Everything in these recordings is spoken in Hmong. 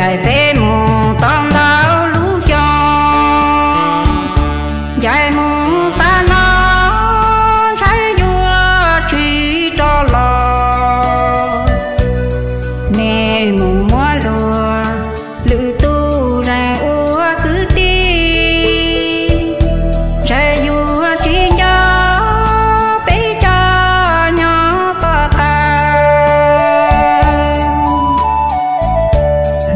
Peb mus tau ntau lub xyoo, ncaim mus tag no, ntshai yuav tsis rov los. Nej mus muab luag lwm tus zeem ua kwv tij, ntshai yuav tsis nco peb cov nyob tom qab.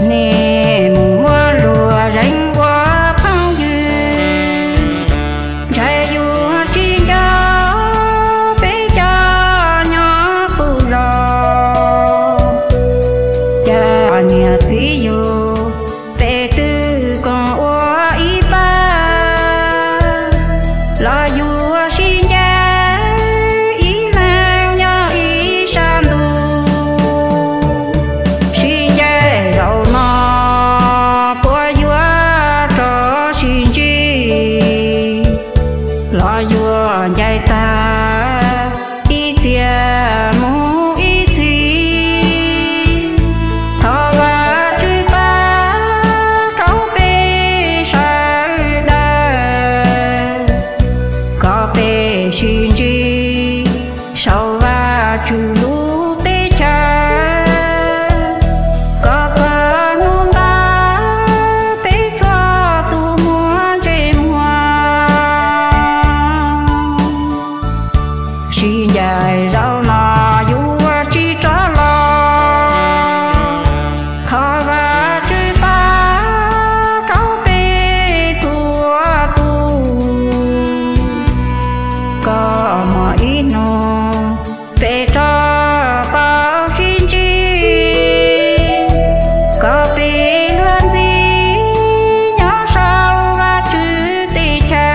Nej mus muab luag zeem ua phooj ywg, ntshai yuav tsis nco peb cov nyob puag zos. Cov niam txiv yug peb twb koom ua ib pab, los yuav sib ncaim ib leeg nyob ib sab ntuj. Sib ncaim zaum no puas yuav rov sib ntsib, los yuav ncaim tag ib txhia mus ib txhis. Thov Vajtswv pab rau peb sawv daws, kom peb sib ntsib saum Vajtswv lub teb chaws, kom txog hnub ntawd peb txhua tus muaj ntsej muag. Sib ncaim zaum no yuav tsis rov los, thov Vajtswv pab rau peb txhua tus, kom muaj ib hnub peb rov tau sib ntsib, kom peb luag ntxhi nyob saum Vajtswv teb chaws.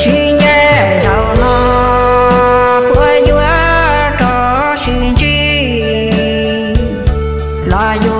Sib ncaim zaum no puas yuav rov sib ntsib, los yuav